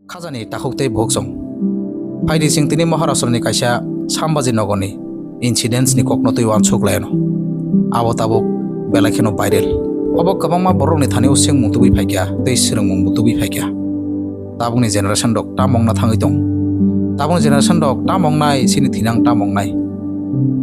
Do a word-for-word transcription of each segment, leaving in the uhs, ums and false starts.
Khajani takhuk tei bukhuk song. Phaidi chwng tini Maharashtra ni kaisa Sambhaji Nagar ni incidents ni kokno twi uansuk lai ano. Abo tabuk belai kheno viral. Obo kwbangma borok ni thani o swngmung tubui phaikha tei swrwngmung bo tubui phaikha. Tabukni generation rok tamo wngna thangwi tong. Tabukni generation rok tamo wngnai, chini thinang tamo wngnai.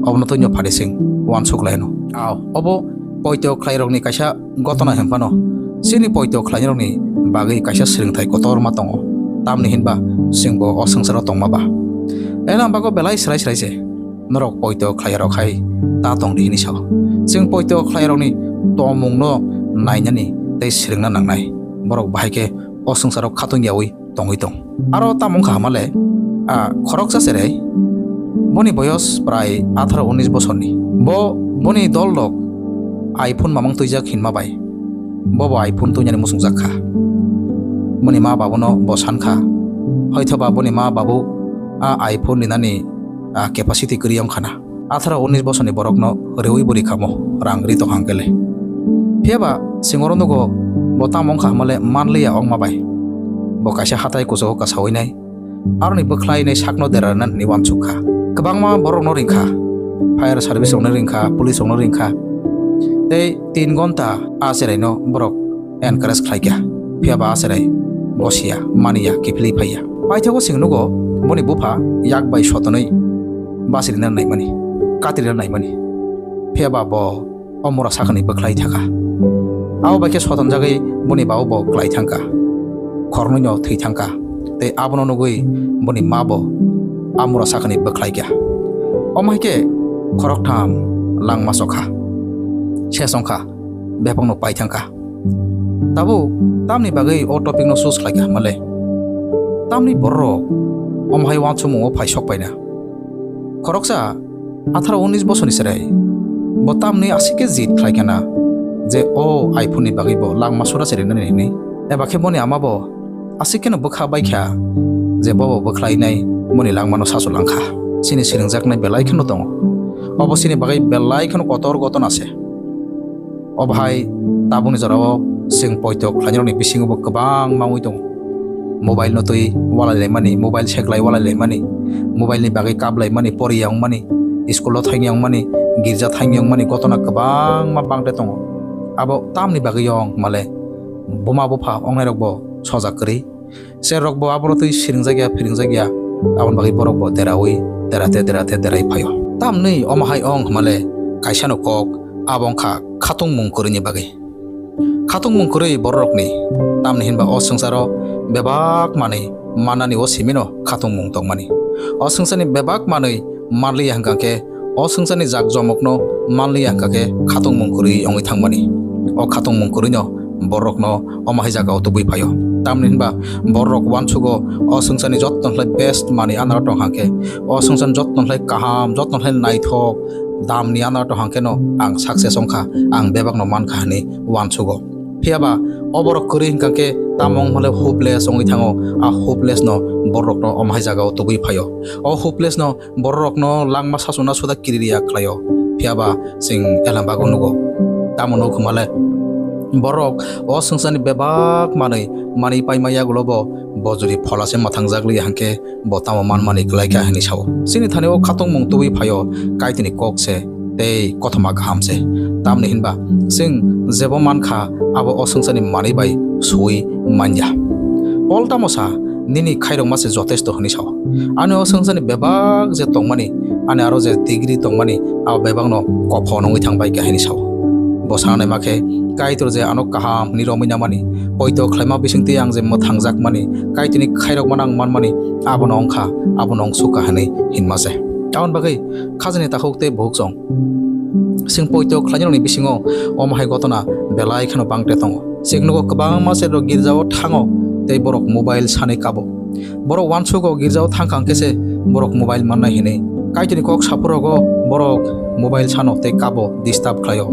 Obono twi no phaidi chwng uansuk lai ano. Ao, obo poito khlai rok ni kaisa gotona hwnphano chini poito khlainai rokni bagwi kaisa swrwngthai kotorma tongo, tamni hinba chwngbo o swngcharo tongma ba. Eno ang bago belai swrai swrai se norok poito khlai rok hai ta tongdi hinwi sao. Chwng poito khlai rokni tongmungno nainani tei swrwngna nangnai, borok bahai khe o swngcharo khatungyawi tongwi tong. Aro tamo wngkha hamale, a khoroksa cherai, boni boyos prai atharo unis bosorni. Bo boni dol rok iPhone mamang twijak hinma bai, bo bo iPhone twijani muchungjak kha. Boni ma babuno bo san kha, hoithoba boni ma babu a iPhone rinani a capacity kwrwi wngkha na. Atharo unis bosorni borokno rwui bo rikha mo, rang ri tong hang kele. Phiya ba chwng oro nugo, bo tamo wngkha hamale manliya wngma bai. Bo kaisa hatai kuchugo kasaui nai, aroni bwkhlai nai sakno derarna hinwi uansuk kha. Kwbangma borokno ring kha, fire service rokno ring kha, police rokno ring kha. Tei tin gonta a cheraino borok encourage khlai kha. Phiya ba a cherai gosiya, maniya, kiphilwi phaiya. Paithago chwng nugo, boni bupha yak bai sotonwi bachirina naimani, katirina naimani. Phiya ba bo o mura sakani bwkhlai thangkha. Abo bai khe sotonjagwi boni babu bo klai thangkha, khoroknwi no thwi thangkha. Tei abono nugwi boni ma bo a mura sakani bwkhlai kha. Omo hai khe khoroktham langma chokha, ses wngkha, bebakno pai thangkha. Tabuk tamni bagwi o topic no choose khlai kha hamale? Tamni borok omo hai uansukmungo phai sok paina. Khoroksa atharo unis bosorni cherai, bo tamni aswk khe jid khlai kha na je o iPhone ni bagwi bo langma sura cherinani hinwi? Eba khe boni ama bo aswk kheno bwkha bai kha je bo bo bwkhlainai boni langmano sasu lang kha. Chini swrwngjaknai belai kheno tongo. Obo chini bagwi belai kheno kotor gotona se. Obo hai tabukni jorao chwng poito khlainai rokni bisingo bo kwbang mangwi tongo. Mobile no twi walai laimani, mobile seklai walai laimani, mobile ni bagwi kap laimani, poriya wngmani, school o thangya wngmani, girja thangya wngmani gotona kwbangma bangde tongo. Abo tamni bagwi wng male buma bupha wngnai rok bo sojak kwrwi. Cherrok bo abono twi siringjakya, phiringjakya, aboni bagwi borok bo deraui, derate, derate, derai phaio. Tamni omo hai wng hwnmale kaisano kok, abo wngkha khatungmung kwrwini bagwi. Khatungmung kwrwi bororokni, tamni hinba o swngcharo bebak manwi mannani o simino khatungmung tongmani. O swngcharni bebak manwi manliya hwnkha khe, o swngcharni jak jomokno manliya hwnkha khe khatungmung kwrwi wngwi thangmani. O khatungmung kwrwino borokno omo hai jagao tubui phaio. Tamni hinba borok uansugo o swngcharni jottoni khlai best manwi anaro tong hwnkha khe, o swngcharni jottoni khlai kaham, jottoni khlai naithok, damni anaro tong hwnkha kheno ang success wngkha, ang bebakno mankha hwnwi uansugo. Phiyaba o borok kwrwi hwnkha khe tamo wng hwnle hopeless wngwi thango, a hopeless no borokno omo hai jagao tubui phaio. O hopeless no bororokno langma sasuna suda kiririya khlaio. Phiyaba chwng Elambago nugo. Tamo nuk hwnmale borok o swngcharni bebak manwi, manwi paima yagulo bo bojori phola se mwthangjak liya hwnkhe bo tamo manmani kwlai kha hwnwi sao. Chini thani o khatungmung tubui phaio, Kaitorni kok se tei kothoma kaham se. Tamni hinba chwng jebo mankha abo o swngcharni manwi bai suwi manya. Paul tamo sa, "Nini khairokma se jotesto," hwnwi sao. Ani o swngcharni bebak je tongmani, ani aro je degree tongmani, abo bebakno kophon wngwi thangbai kha hwnwi sao. Bo sanai ma khe Kaitor je ano kaham hwnwi romwi namani, poito khlaima bisingtwi ang je mwthangjakmani, Kaitorni khairokmano ang manmani, abono wngkha, abono wngsukha hwnwi hinma se. Aboni bagwi khajani takhuk tei bukhuk song. Chwng poito khlainai rokni bisingo omo hai gotona belai kheno bangte tongo. Chwng nugo kwbangma se rok girjao thango tei borok mobile sanwi kabo. Borok uansugo girjao thangkha hwnkhe se borok mobile mannai hinwi. Kaitorni kok saphurogo borok mobile sano tei kabo, disturb khlaio.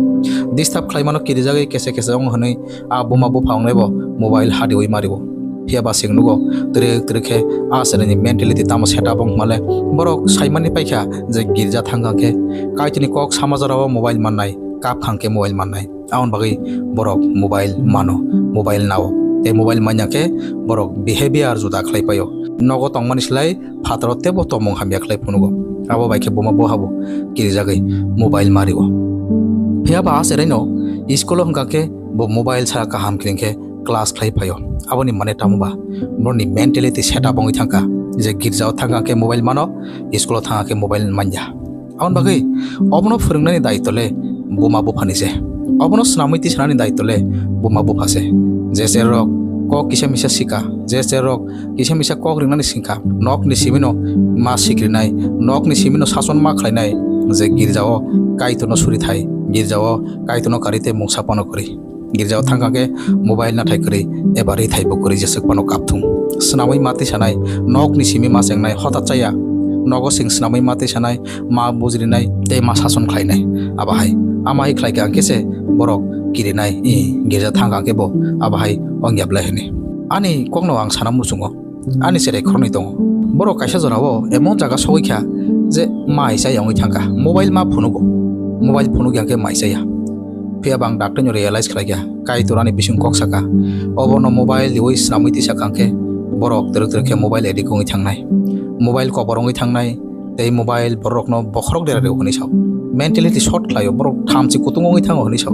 Disturb khlaimano kirijagwi kese kese wngo hwnwi a buma bupha wngnaibo mobile hadiwi mario. Phiyaba chwng nugo twrwk twrwk khe a chwraini mentality tamo setup wng hwnmale borok saimani paikha je girja thangkha khe Kaitorni kok sama jorao mobile mannai, kap kha hwnkhe mobile mannai. Aboni bagwi borok mobile mano, mobile nao. Tei mobile manya khe borok behavior juda khlai paio. Nogo tongmani slai phataro teibo tongmung hamya khlai phunugo. Abo bai khe buma buphabo kirijagwi mobile mario. Phiya ba acherai no school o hwnkha khe bo mobile sa kaham khe class khlai phaio. Aboni mane tamo ba borokni mentality setup wngwi thangkha je girjao thangkha khe mobile mano, school o thangkha khe mobile manya. Aboni bagwi obono phwrwngnani daitto le buma buphani se. Obono swnamwi tisanani daitto le buma bupha se. Je cherrok kok kisa misa sika, je cherrok kisa misa kok ringnani singkha, nokni simino ma sikrinai, nokni simino sason ma khlainai, je girjao Kaitorno suri thai, girjao Kaitorno kari tei mungsa pano kwrwi. Girjao thangkha khe mobile nathai kwrwi eba rithai bo kwrwi jeswk phano kapthung. Swnamwi ma tisanai, nokni simi ma chengnai, hotat chaya. Nogo sing swnamwi ma tisanai, ma bujrinai tei ma sason khlainai. Abo hai, ama hai khlai khe ang khe se borok kirinai, i girja thangkha khe bo abo hai ongya bwlai hwnwi. Ani kokno ang sana muchungo. Ani cherai khoroknwi tongo. Borok kaisa jorao emon jaga sogwi kha je mai chaya wngwi thangkha, mobile ma phunugo. Mobile phunuk yang khe mai chaya. Phiya ba ang dakti no realize khlai kha, Kaitor ani bising kok saka. Obono mobile riwi swnamwi tisa kha khe borok twrwk twrwk khe mobile addict wngwi thangnai. Mobile kobor wngwi thangnai. Tei mobile borokno bokhorok dera rw hwnwi sao. Mentality short khlaio, borok thamchi kutung wngwi thango hwnwi sao.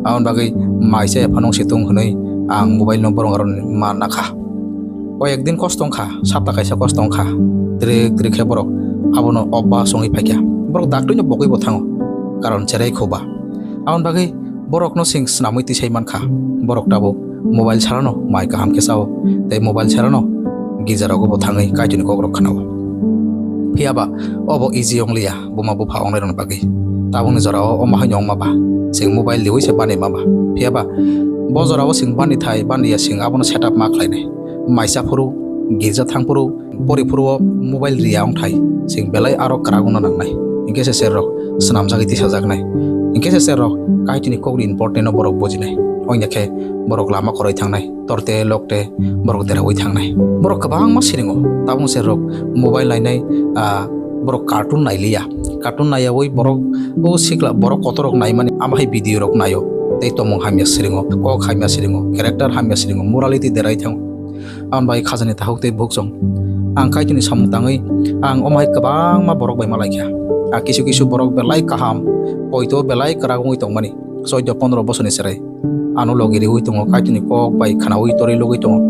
Aboni bagwi mai chaya phano se tong hwnwi ang mobile no borok aro ma nakha. O ekdin kosto wngkha, sapta kaisa kosto wngkha. Twrwk twrwk khe borok abono obba songwi phaikha. Borok dakti no bogwi bo thango. Karon cherai kho ba. Aboni bagwi borokno sing swnamwi tisai mankha. Borok tabuk mobile sarano mai kaham khe sao, tei mobile sarano girjarogo bo thangwi Kaitorni kokrok khnao. Phiya ba obo easy wngliya buma bupha ongnairokni bagwi. Tabukni jorao omo haino wngma ba, sing mobile riwi se bani ma ba. Phiya ba bo jorao sing bani thai bani ya sing abono setup ma khlainai. Maisa phuru, girja thang phuru, pori phuru o mobile riya wng thai, sing belai aro kwrak wngna nangnai. Hinkhe se cherrok swnamjagwi tisajaknai. Hinkhe se cherrok Kaitorni kokni important no borok bujinai. Wngya khe borok lama kwrwi thangnai, torte lokte borok deraui thangnai. Borok kwbangma siringo, tabuk cherrok mobile nainai, ah, borok cartoon nailiya. Cartoon naiyaui borok o sikla borok kotorrok naimani ama hai video rok naio. Tei tongmung hamya siringo, kok hamya siringo, character hamya siringo, morality derai thango. Aboni bagwi khajani takhuk tei bukhuk chwng. Ang Kaitorni samung tangwi ang omo hai kwbangma borok bai malaikha. A kisu kisu borok belai kaham, poito belai kwrak wngwi tongmani, choido pondro bosorni chwrai. Ano logi riwi tongo, Kaitorni kok bai khwnaui torwi logwi tongo.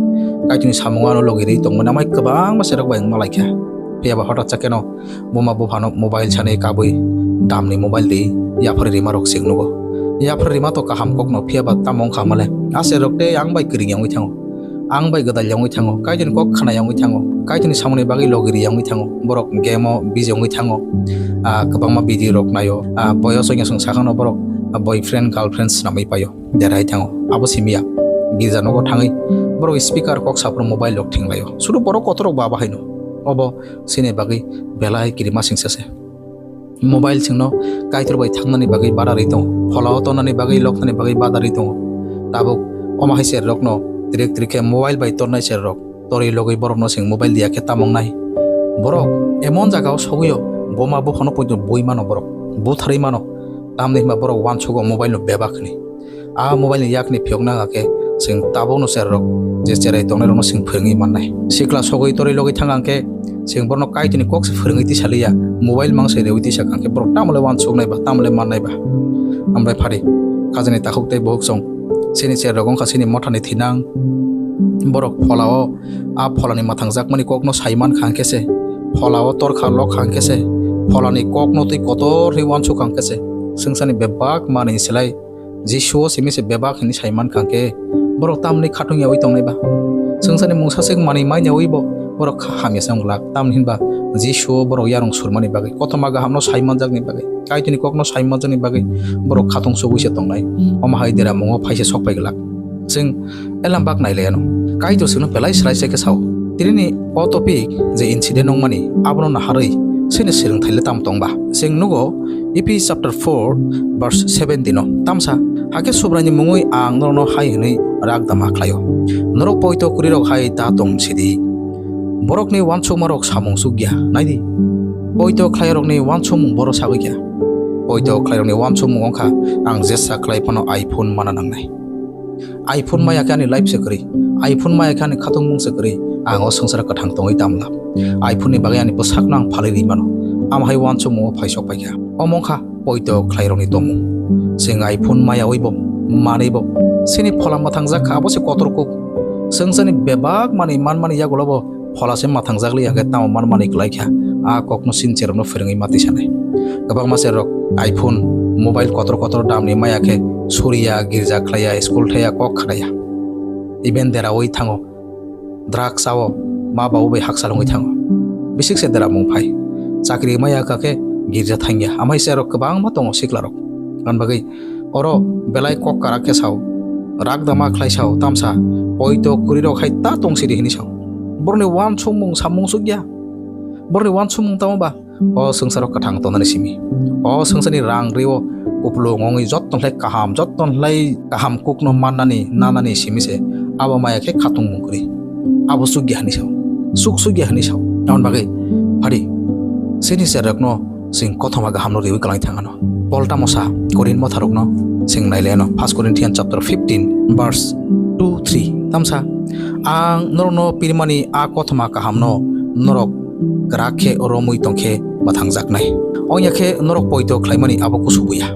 Kaitorni samung ano logi riwi tongmani, omo hai kwbangma cherrok bai ang malaikha. Phiya ba hotat chakeno buma buphano mobile sanwi kabui damni mobile ri, yaphar rima rok sing nugo. Yaphar rima to kaham kokno, phiya ba tamo wngkha male? A cherrok tei ang bai kwrwngya wngwi thango. Ang bai gwdalya wngwi thango, Kaitorni kok khwnaya wngwi thango, Kaitorni samungni bagwi logiriya wngwi thango, borok game o busy wngwi thango, ah, kwbangma video rok naio, ah, boyos wngya chwng sakhano borok, ah, boyfriend girlfriend swnamwi paio, derai thango, abo simiya. Girja nogo thangwi borok speaker kok saphuru mobile rok thenglaio, sudu borok kotorok ba bahaino. Obo chini bagwi belai kirima singsa se. Mobile chwngno Kaitor bai thangnani bagwi badarwi tongo, pholao tongnani bagwi, loknani bagwi badarwi tongo. Tabuk omo hai cherrokno twrwk twrwk khe mobile bai tornai cherrok torwi logwi borokno chwng mobile diya khe tamo wngnai? Borok emon jagao sogwio, buma buphano poito bui mano borok, butharwi mano, tamni hwnba borok uansugo mobile no bebak hwnwi. A mobile ni yakni phiyok nang khe chwng tabukno cherrok je cherai tongnairokno chwng phwrwngwi mannai. Sikla sogwi torwi logwi thang khe chwng borokno Kaitorni kok se phwrwngwi tisaliya, mobile mang se rewi tisa khe borok tamole uansuknai ba, tamole mannai ba. Ambai phari, khajani takhuk tei bukhuk chwng, chini cherrok wngkha chini mothani thinang. Borok pholao a pholani mwthangjakmani kokno sai man kha khe se, pholao torkha lok kha khe se, pholani kokno twi kotor hwnwi uansuk kha khe se, swngcharni bebak manwi ni slai Jisuo simi se bebak hwnwi sai man kha khe, borok tamni khatung yaui tongnai ba? Swngcharni mungsa swk manwi man yaui bo borok kha hamya se wng glak, tamni hwnba Jisuo borok yarung surmani bagwi, kothoma gahamno sai manjakni bagwi, Kaitorni kokno sai manjakni bagwi borok khatung sugui se tongnai. Omo hai deramungo phai se sok pai glak. Chwng elam bak nai laiano. Kaitor chwngno belai srai sai khe sao. Tinini o topic je incident wngmani, abono naharwi chini swrwngthai le tamo tong ba? Chwng nugo Ephes chapter four verse seventeen o tamsa, hakhe Subraini mungwi ang norokno hai hwnwi rak dama khlaio, norok poito kwrwirok hai da tong sidi. Borokni uansukmarok samung chukya, naidi. Poito khlairokni uansukmung boro sagwi kha. Poito khlairokni uansukmung wngkha ang jesa khlai phano iPhone mana nangnai. iPhone maya khe ani life se kwrwi, iPhone maya khe ani khatungmung se kwrwi, ang o swngcharo kwthang tongwi tamla. iPhone ni bagwi ani bwsakno ang phalwi rwi mano. Amo hai uansukmungo phaisok paikha. Omo wngkha poito khlairokni tongmung. Chwng iPhone mayawi bo, manwi bo, chini phola mwthangjak kha, abo se kotor kuk. Swngcharni bebak manwi manmani yagulo bo phola se mwthangjak liya khe tamo manmani kwlai kha, a kokno chini cherokno phwrwngwi ma tisanai. Kwbangma cherok iPhone, mobile kotor kotor damni maya khe suriya, girja khlaiya, school thaiya, kok khnaiya. Even deraui thango, drugs sao, ma babu bai hakchal wngwi thango. Bisik se deramung phai. Chakri maya kha khe girja thangya. Amhai cherok kwbangma tongo siklarok. Ani bagwi oro belai kok karak khe sao, rak dama khlai sao, tamsa poito kwrwirok hai ta tong sidi hini sao. Borokni uansukmung samung sukya. Borokni uansukmung tamo ba? O swngcharo kwthang tongnani simi. O swngcharni rang rio kupulung wngwi jottoni khlai kaham, jottoni khlai kaham kukno mannani, nanani simi se abo maya khe khatungmung kwrwi. Abo sukya hini sao. Suk sukya hini sao. Aboni bagwi phadi chini cherokno chwng kothoma kahamno riwi kwlangwi thangano. Paul tamo sa Korinth motharokno chwng nailaino, First Corinthians chapter fifteen, verse two, three. Tamsa, "Ang norokno pirmani a kothoma kahamno norok kwrak khe romwi tongkhe mwthangjaknai. Ongya khe norok poito khlaimani abo kusubuya.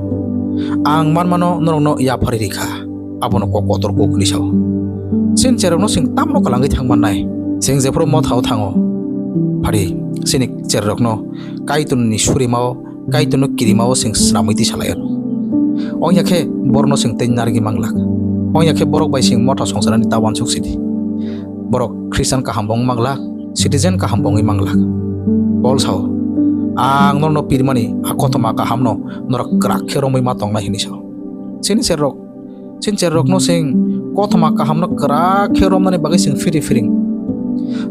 Ang manmano norokno yapharwi rikha, abono kok kotor kuk hwnwi sao." Chini cherokno chwng tamno kwlangwi thangmannai? Chwng jephuru mothao thango, phadi chini cherokno Kaitorni surimao, Kaitorno kirimao chwng swnamwi twi salaio. Ongya khe borokno chwng tei narwgwi manglak. Ongya khe borok bai chwng motha songcharnani ta uansuk sidi. Borok Christian kaham bo wng manglak, citizen kaham bo wngwi manglak. Paul sao, "Ang norokno pirmani a kothoma kahamno norok kwrak khe romwi ma tongnai," hwnwi sao. Chini cherok Chini cherokno chwng kothoma kahamno kwrak khe romnani bagwi chwng phiri phiring.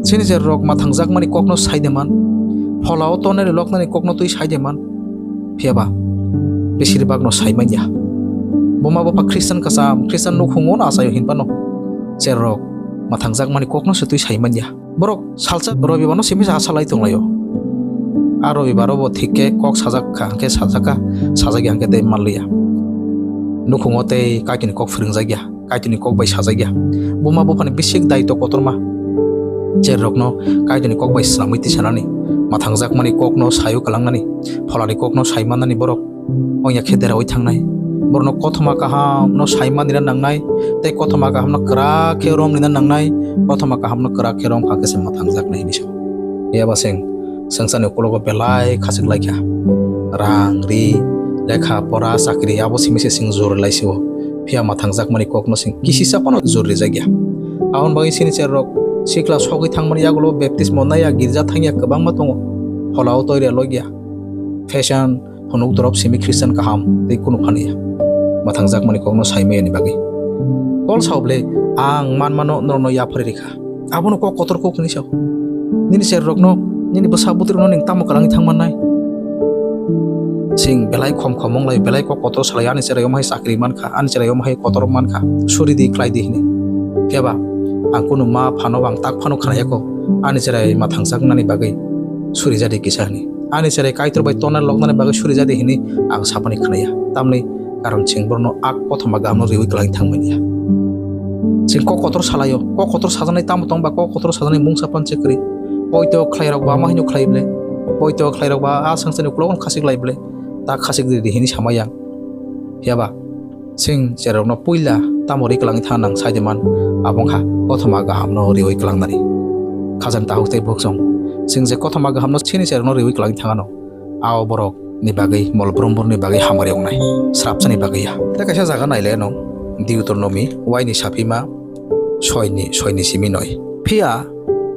Chini cherok mwthangjakmani kokno sai de man, pholao tonani loknani kokno twi sai de man. Phiya ba, besir bagno sai man ya. Buma bupha Christian kwcham, Christian nukhungo no achaio hinphano cherok mwthangjakmani kokno se twi sai man ya. Borok salsa Robibar no simi sa salai tonglaio. A Robibar o bo thik khe kok sajak kha, hwnkhe sajak kha, sajak ya hwnkhe tei manliya. Nukhungo tei Kaitorni kok phwrwngjakya, Kaitorni kok bai sajakya. Buma buphani bisik daitw kotorma. Cherokno Kaitorni kok bai swnamwi tisanani, mwthangjakmani kokno saio kwlangnani, pholani kokno sai mannani borok Ongya khe deraui thangnai. Borokno kothoma kahamno sai manina nangnai, tei kothoma kahamno kwrak khe romnina nangnai, kothoma kahamno kwrak khe romkha khe se mwthangjaknai hinwi sao. Phiya ba chwng swngcharni ukulogo belai khachik laikha. Rang, ri, lekha, pora, chakri abo simi se chwng jor laisio. Phiya mwthangjakmani kokno chwng kisisa phano jor rijakya. Aboni bagwi chini cherok sikla sogwi thangmani yagulo baptismo naiya, girja thangya kwbangma tongo. Pholao toiria logya. Fashion, phunuk dorop simi Christian kaham tei kunu phaniya. Mwthangjakmani kokno sai maya ni bagwi. Paul sao ble, "Ang manmano norokno yapharwi rikha." Abono kok kotor kok hwnwi sao. Nini cherrokno, nini bwsa bwtwirokno nwng tamo kwlangwi thang mannai? Chwng belai khom khom wng lai, belai kok kotor salai, ani cherai omo hai chakri mankha, ani cherai omo hai kotor mankha, suri di, khlai di hwnwi. Phiya ba ang kunu ma phano, ang tak phano khna yako, ani cherai mwthangjaknani bagwi suri jadi kisa hwnwi. Ani cherai Kaitor bai tonna loknani bagwi suri jadi hwnwi ang sapani khnaya. Tamni karon chwng borokno a kothoma gahamno riwi kwlangwi thangmani ya. Chwng kok kotor salaio, kok kotor sajaknai tamo tong ba kok kotor sajaknai mungsa pan se kwrwi. Poito khlairok ba ma hino khlai ble. Poito khlairok ba a swngcharni uklogo khasik lai ble. Ta khasik ridi hwnwi samai yang. Phiya ba? Chwng cherokno puila tamo ri kwlangwi thang nang sai de man, abo wngkha kothoma gahamno riwi kwlangnani. Khajani takhuk tei bukhuk song, chwng je kothoma gahamno chini cherokno riwi kwlangwi thangano, ao borok ni bagwi mol brumborni bagwi hamari wngnai, srapsani bagwi ya. Tei kaisa jaga naileno, Deuteronomy waini saphima, soini, soini simi noi. Phiya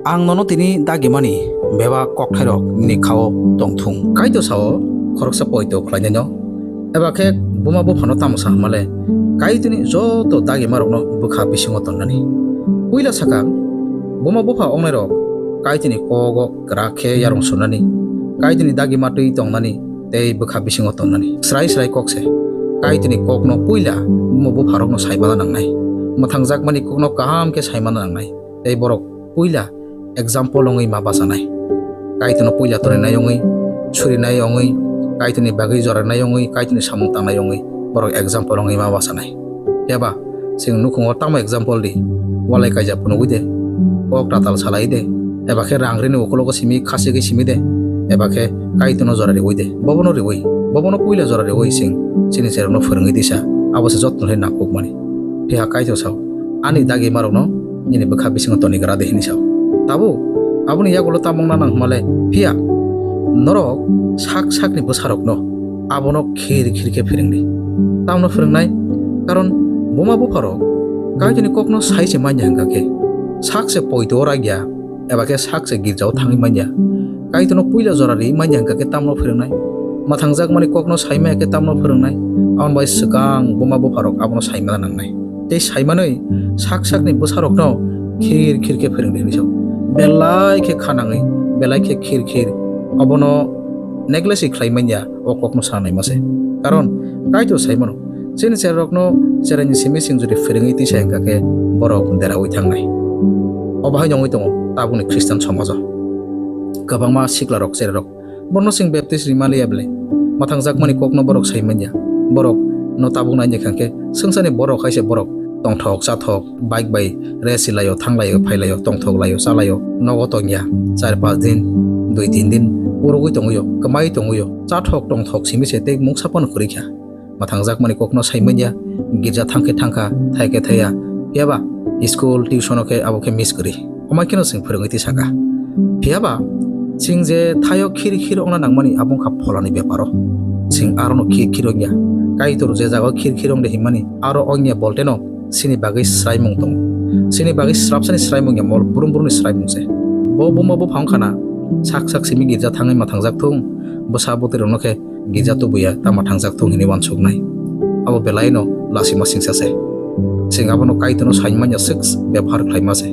ang nono tini dagimani bebak kokthairok nini khao tongthung. Kaitor sao khoroksa poito khlainaino, eba khe buma buphano tamo sa hwnmale, Kaitorni joto dagimarokno bwkha bisingo tonnani. Puila sakha, buma bupha wngnairok Kaitorni kogo kwrak khe yarung surnani, Kaitorni dagima twi tongnani, tei bwkha bisingo tongnani. Srai srai kok se, Kaitorni kokno puila buma bupharokno sai mana nangnai. Mwthangjakmani kokno kaham khe sai mana nangnai. Tei borok puila example wngwi ma bachanai. Kaitorno puila torinai wngwi, surinai wngwi, Kaitorni bagwi joranai wngwi, Kaitorni samung tangnai wngwi borok example wngwi ma bachanai. Eba Chwng nukhungo tamo example di, walai kaijak phunugwi de, kok tatal salai de, eba khe rang rini ukologo simi khachigwi simi de, eba khe Kaitorno jora riwi de, bobono riwi, bobono puila jora riwi chwng chini cherokno phwrwngwi tisa, abo se jotono hai nangkukmani. Phiya Kaitor sao, ani dagimarokno nini bwkha bisingo tonigra de hinwi sao. Tabuk aboni yagulo tamo wngna nang hwnmale, phiya norok sak sakni bwsarokno abono khir khir khe phwrwngdi. Tamno phwrwngnai? Karon buma bupharok Kaitorni kokno sai se manya hwnkha khe, sak se poito o rak ya, eba khe sak se girjao thangwi manya. Kaitorno puila jora riwi manya hwnkha khe tamno phwrwngnai? Mwthangjakmani kokno sai manya khe tamno phwrwngnai? Aboni bai swkang buma bupharok abono sai mana nangnai. Tei sai manwi sak sakni bwsarokno khir khir khe phwrwngdi hinwi sao. Belai khe kha nangwi, belai khe khir khir obono neglect khlai manya. O kokno sanai ma se. Karon Kaitor sai mano, chini cherarokno cheraini simi chwng jodi phwrwngwi tisa hwnkha khe borok deraui thangnai. O bahai wngwi tongo tabukni Khristan somajo. Kwbangma siklarok, cherarok, borno chwng baptist rima liya bwle, mwthangjakmani kokno borok sai manya. Borok no tabuk nai kha khe swngcharni borok hai se borok tongthok chathok, bike bai resi laio, thanglaio, phailaio, tongthok laio, chalaio, nogo tongya, char panch din, dui tin din, urugwi tongwio, kwmai tongwio, chathok tongthok simi se tei mungsa phano kwrwi kha. Mwthangjakmani kokno sai manya, girja thangkhe thangkha, thaikhe thaya, phiyaba school, tuition o khe abo khe miss kwrwi. Omo kheno chwng phwrwngwi twi sakha. Phiyaba chwng je thaio khir khir ongna nangmani abo wngkha pholani beparo. Chwng arono khir khir wngya. Kaitor je jagao khir khir wngde hinmani aro wngya bolteno chini bagwi swraimung tongo. Chini bagwi swrapsani swraimung ya mol burum burumni swraimung se. Bo buma bupha wngkhana sak sak simi girja thangwi mwthangjak thung, bwsa bwtwirokno khe girja tubuya tama thangjak thung hinwi uansuknai. Abo belaino lasima singsa se. Chwng abono Kaitorno sai manya swk bebhar khlaima se.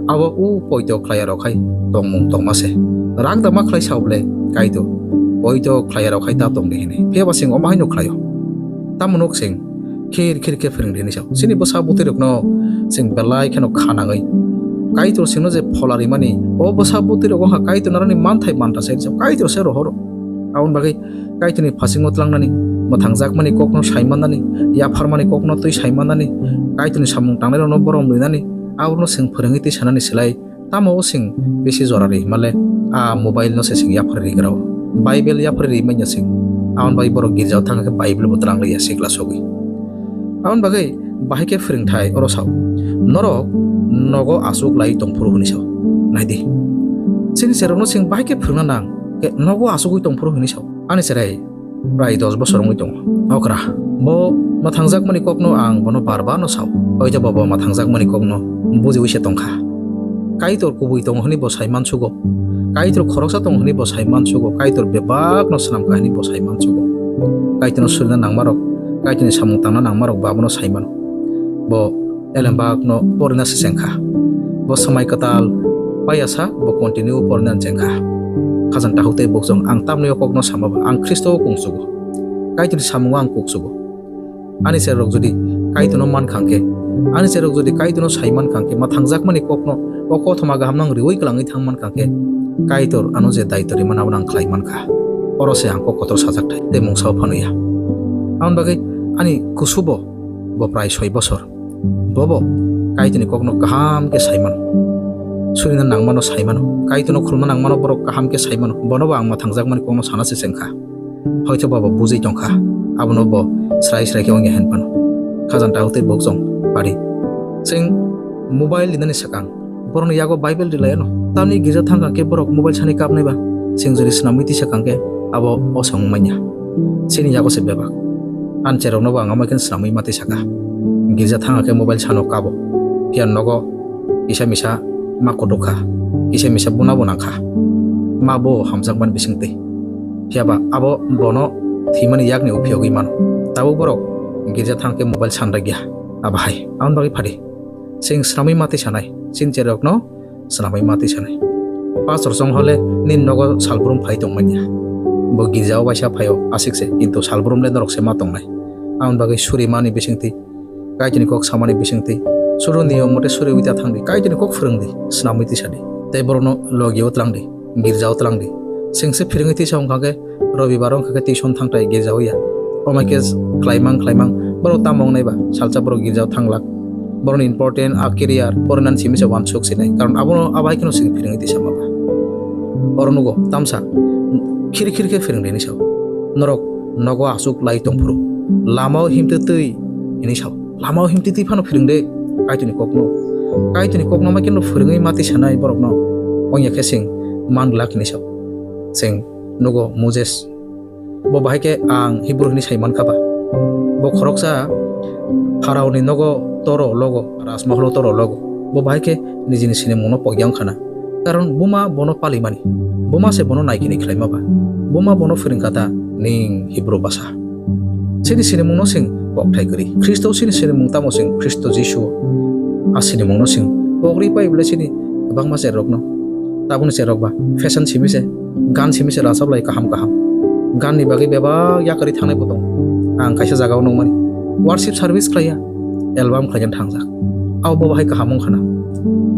Abo u poito khlaiyarok hai tongmung tongma se. Rak da ma khlai sao ble Kaitor, poito khlaiyarok hai ta tong di hinwi. Phiyaba chwng omo haino khlaio. Tamo nuk chwng khir khir khe phwrwng di hinwi sao. Chini bwsa bwtwirokno chwng belai kheno kha nangwi Kaitor chwngno je phola rimani, o bwsa bwtwirok wngkha Kaitor narani manthai mantha se, Kaitor se rohoro. Aboni bagwi Kaitorni phasingo tlangnani, mwthangjakmani kokno sai mannani, yapharmani kokno twi sai mannani, Kaitorni samung tangnairokno borom rinani, abono chwng phwrwngwi twi sanani slai, tamo o chwng bisi jora ri male, a mobile no se chwng yaphar ri grao. Bible yaphar ri manya chwng. Aboni bagwi borok girjao thang khe Bible bo tlang liya sikla sogwi. Aboni bagwi bahai khe phwrwngthai oro sao. Norok nogo aswk lai tongphuru hwnwi sao. Naidi. Chini cherokno chwng bahai khe phwrwngna nang khe nogo aswkwi tongphuru hwnwi sao. Ani cherai prai dos bosor wngwi tongo. Okra, bo mwthangjakmani kokno ang bono bar bar no sao. Oito bo bo mwthangjakmani kokno bujiwi se tongkha. Kaitor kubui tongo hwnwi bo sai mansugo. Kaitor khoroksa tongo hwnwi bo sai mansugo. Kaitor bebakno swnam kha hwnwi bo sai mansugo. Kaitorno surina nangmarok, Kaitorni samung tangna nangmarok bo abono sai mano. Bo elembakno porina se chengkha. Bo swmai kwtal paiya sa, bo continue porina chengkha. Khajang takhuk tei bukchung, ang tamni o kokno sama ba, ang Khristo o kungsugo. Kaitorni samungo ang kuksugo. Ani cherok jodi Kaitorno mankha hwnkhe, ani cherok jodi Kaitorno sai mankha hwnkhe, mwthangjakmani kokno o kothoma gahamno ang riwi kwlangwi thang mankha hwnkhe, Kaitor ano je daityo rimani abono ang khlai mankha. Oro se ang kok kotor sajak thai tei mungsa o phano ya. Aboni bagwi ani kusubo bo prai soi bosor. Bobo Kaitorni kokno kaham khe sai mano. Surina nangmano sai mano. Kaitorno khulumna nangmano borok kaham khe sai mano. Bonobo ang mwthangjakmani kokno sana se chengkha. Hoito ba bo bujui tongkha, abono bo srai srai khe wngya hinphano. Khajang takhuk tei bukchung pari. Chwng mobile rinani swkang borokni yago Bible rilaiano. Tamni girja thangkha khe borok mobile sani kapnai ba. Chwng jodi swnamwi tisa kang khe abo osong manya. Chini yago se bebak. Ani cherokno bo ang amai khe swnamwi ma tisa kha. Girja thangkha khe mobile sano kabo. Phiya nogo kisa misa ma kutuk kha. Kisa misa buna bo nang kha. Ma bo hamjakmani bisingtwi. Phiyaba abo bono thwimani yakni uphiyogwi mano. Tabuk borok girja thang khe mobile sanrwkya. Abo hai. Aboni bagwi phadi. Chwng swnamwi ma twi sanai. Chini cherokno swnamwi ma twi sanai. Pastor chong hole nini nogo salbrum phai tong manya. Bo girjao waisa phaio aswk se, kintu salbrum le norok se ma tongnai. Aboni bagwi suri mani bisingtwi Kaitorni kok samani bisingtwi. Suru niyom mote suriwi ta thangdi. Kaitorni kok phwrwngdi. Swnamwi tisa di. Tei borokno logio twlangdi. Girjao twlangdi. Chwngse phwrwngwi tisa wngkha khe Robibar wngkha khe tuition thangtai girjao ya. Omai khe khlaimang khlaimang borok tamo wngnai ba salsa borok girjao thanglak. borokni important a career porinani simi se uansuk sinai, karon abono abo hai kheno chwng phirwngwi tisa ma ba. Oro nugo tamsa khiri khiri khe phirwng di hinwi sao. Norok nogo aswk lai tongphuru lamao himtwi twi hinwi sao. Lamao himtwi twi phano phirwng de Kaitorni kokno. Kaitorni kokno ma khe no phirwngwi ma twi sanai borokno. Wngya khe chwng man glak hinwi sao. Chwng nugo Moses. Bo bahai khe ang Hibru hinwi sai man kha ba. Bo khoroksa Pharaoni nogo toro logo, rajmahalo toro logo. Bo bahai khe nijini sinimungno pokya wng khana. Karon buma bono palimani. Buma se bono naikini khlaima ba. Buma bono phwrwng kha ta ning Hibru basa. Chini sinimungno chwng pokthai kwrwi. Khristo chini sinimung tamo chwng Khristo Jisu. A sinimungno chwng pokri pai bwle chini kwbangma cherokno. Tabukni cherok ba fashion simi se, gan simi se rachap lai kaham kaham. Gan ni bagwi bebak yakarwi thangnai bo tongo. Ang kaisa jagao nukmani worship service khlaiya, album khlaina thangjak. Abo bo bahai kaham wng khana.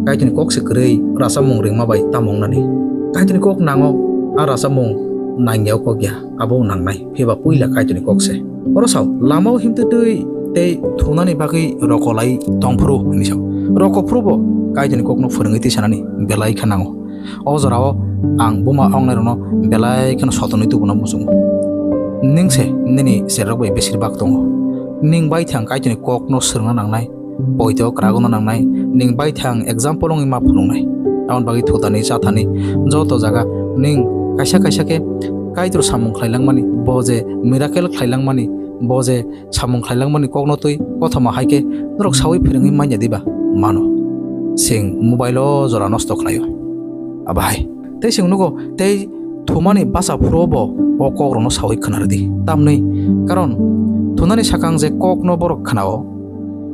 Kaitorni kok se kwrwi rachapmung ringma bai tamo wngnani. Kaitorni kok nango, a rachapmung nangya o kok ya, abo nangnai. Phiba puila Kaitorni kok se. Oro sao, lamao himtwi twi tei thunani bagwi rokolai tongphuru hinwi sao. Rokophuru bo Kaitorni kokno phwrwngwi twi sanani belai kha nango. O jorao ang buma ongnairokno belai kheno sotonwi tubuna muchungo. Ning se nini cherok bai besir bak tongo. Ning bai thang Kaitorni kokno swrwngna nangnai, poito kwragwna nangnai, ning bai thang example wngwi ma phunuknai. Aboni bagwi thutani, chathani, joto jaga ning kaisa kaisa khe Kaitor samung khlai langmani, bo je miracle khlai langmani, bo je samung khlai langmani kokno twi kothoma hai khe norok saui phwrwngwi manya diba mano. Chwng mobile o jora nosto khlaio. Abo hai. Tei chwng nugo tei thumani bacha phuru bo o kokrokno saui khna rwdi. Tamni karon thunani sakang je kokno borok khnao,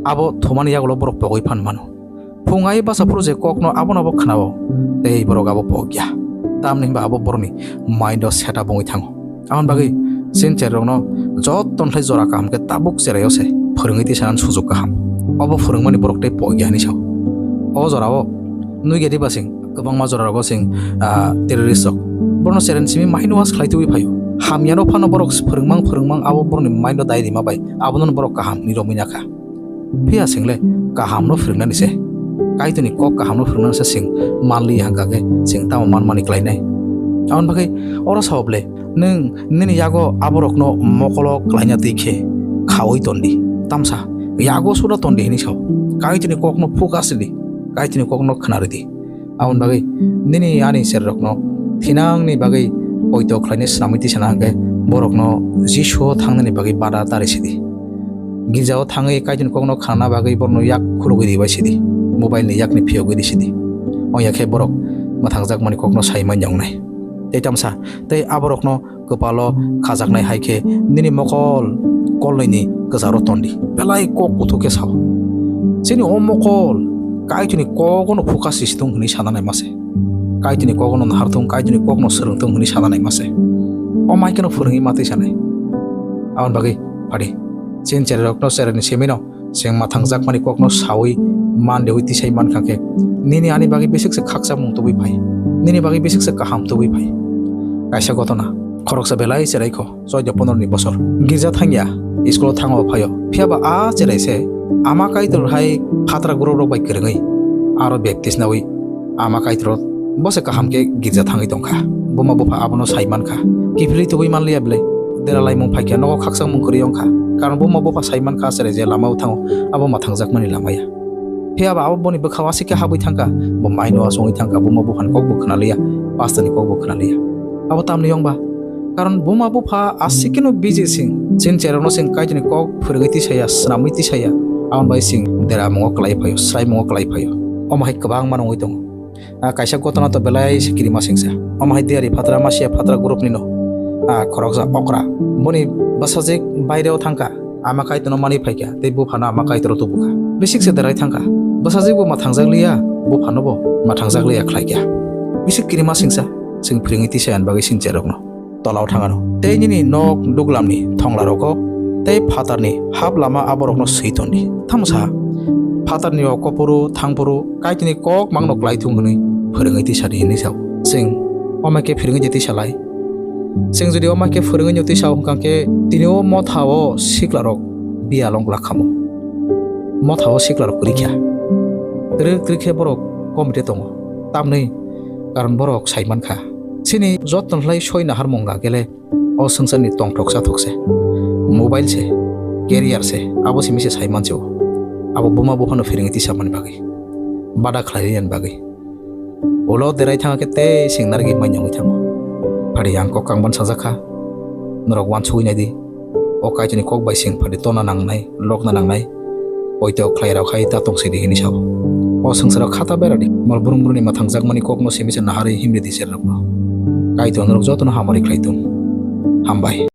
abo thumani yagulo borok pogwi phan mano. Phung ai bacha phuru je kokno abono abo khnao, tei borok abo pokya. Tamni hwnba abo borokni mind o setup wngwi thango. Aboni bagwi chini cherokno joto nokhlai jora kaham khe tabuk cheraio se phwrwngwi twi sanani sujuk kaham. Obo phwrwngmani borok tei pokya hinwi sao. O jorao nukya diba chwng kwbangma jorao chwng, ah, terrorist rok borokno cheren simi mind wash khlai tubui phaio. Hamyano phano borok phwrwngmang phwrwngmang abo borokni mind o dai rima bai abono borok kaham hinwi romwi nakha. Phiya chwng le kahamno phwrwngnani se, Kaitorni kok kahamno phwrwngnani se chwng manliya hwnkha khe chwng tamo manmani klainai? Aboni bagwi oro sao ble, nwng nini yago aborokno mokolo klaina twi khe khaui ton di. Tamsa yago suda ton di hinwi sao. Kaitorni kokno focus rw di, Kaitorni kokno khna rw di. Aboni bagwi nini ani cherrokno thinangni bagwi poito khlaina swnamwi tisana hwnkhe borokno Jisuo thangnani bagwi bada tari sidi. Girjao thangwi Kaitorni kokno khnana bagwi borokno yak khulugwi ribai sidi. Mobile ni yakni phiyogwi ri sidi. Wngya khe borok mwthangjakmani kokno sai manya wngnai. Tei tamsa tei aborokno kwpalo khajaknai hai khe nini mokol kolnwini kwcharo ton di. Belai kok kuthuk khe sao. Chini o mokol Kaitorni kogono focus risi thung hwnwi sana naima se. Kaitorni kogono nahar thung, Kaitorni kokno swrwng thung hwnwi sana naima se. O mai kheno phwrwngwi ma twi sanai. Aboni bagwi phadi. Chini chererokno chereni simino Chwng mwthangjakmani kokno saui man deui tisai mankha khe, nini ani bagwi bisikse khakchangmung tubui phai, nini bagwi bisikse kaham tubui phai. Kaisa gotona, khoroksa belai cheraikho, choido pondro ni bosor. Girja thangya, school o thango phaio, phiyaba a cherai se ama Kaitor hai phatra gurok rok bai kwrwngwi aro baptism naui. Ama Kaitor bo se kaham khe girja thangwi tongkha. Buma bupha abono sai mankha. Kiphilwi tubui manliya belai. Dera laimung phaikha nogo khakchangmung kwrwi wngkha. Karon buma bupha sai mankha, cherai je lama o thango, abo mwthangjakmani lama ya. Phiyaba abo boni bwkhao aswk khe habwi thangkha. Bo maino asongwi thangkha, buma buphani kok bo khwnaliya, pastor ni kok bo khwnaliya. Abo tamni wngba? Karon buma bupha aswk kheno busy sing. Chini cherokno chwng Kaitorni kok phwrwngwi tisaya, swnamwi tisaya. Aboni bai chwng deramungo kwlai phaio, swraimungo kwlai phaio. Omo hai kwbangma nungwi tongo. Ah, kaisa gotona to belai se kirima singsa. Omo hai diyari phatra, masiya phatra group ni no. Ah, khoroksa okra. Boni bwsajwk baireo thangkha. Ama Kaitorno manwi phaikha, tei buphano ama Kaitor tubukha. Bisik se derai thangkha. Bwsajwk bo mwthangjakliya, buphano bo mwthangjakliya khlaikha. Bisik kirima singsa, chwng phwrwngwi tisa ani bagwi sincherokno. Tolao thangano. Tei nini nok duglamni thonglarogo, tei phatarni hap lama aborokno swi tondi. Tamo sa, phatarni o kophuru, thangphuru, Kaitorni kok mangno klai thung hwnwi phwrwngwi tisa di hwnwi sao. Chwng omo khe phwrwngwi je tisa lai. Chwng jodi omo khe phwrwngwi no tisa wngkha khe, tini o motha o siklarok biyalong glak khamo. Motha o sikla rok kwrwi kha. Kwrwi kwrwi khe borok committee tongo. Tamni karon borok sai man kha. Chini jotoni khlai soi naharmung ga gele o swngcharni tongthok chathok se. Mobile se, career se, abo simi se sai mansi o. Abo buma buphano phiringwi tisa mani bagwi. Bada khlai riyani bagwi. Ulo derai thangkhe tei sing narwgwi manya wngwi thango. Phadi ang kok kangban sajak kha. Norok uansugwi naidi. O Kaitorni kok bai sing phadi tonna nangnai, lokna nangnai. Poito khlai rok hai ta tong sidi hini sao. O swngcharo khata beradi. Mal brum brumni mathang jakmani kokno simi se naharwi himri di cherrokno. Kaitor norok jotono hamari khlai tong. Hambai.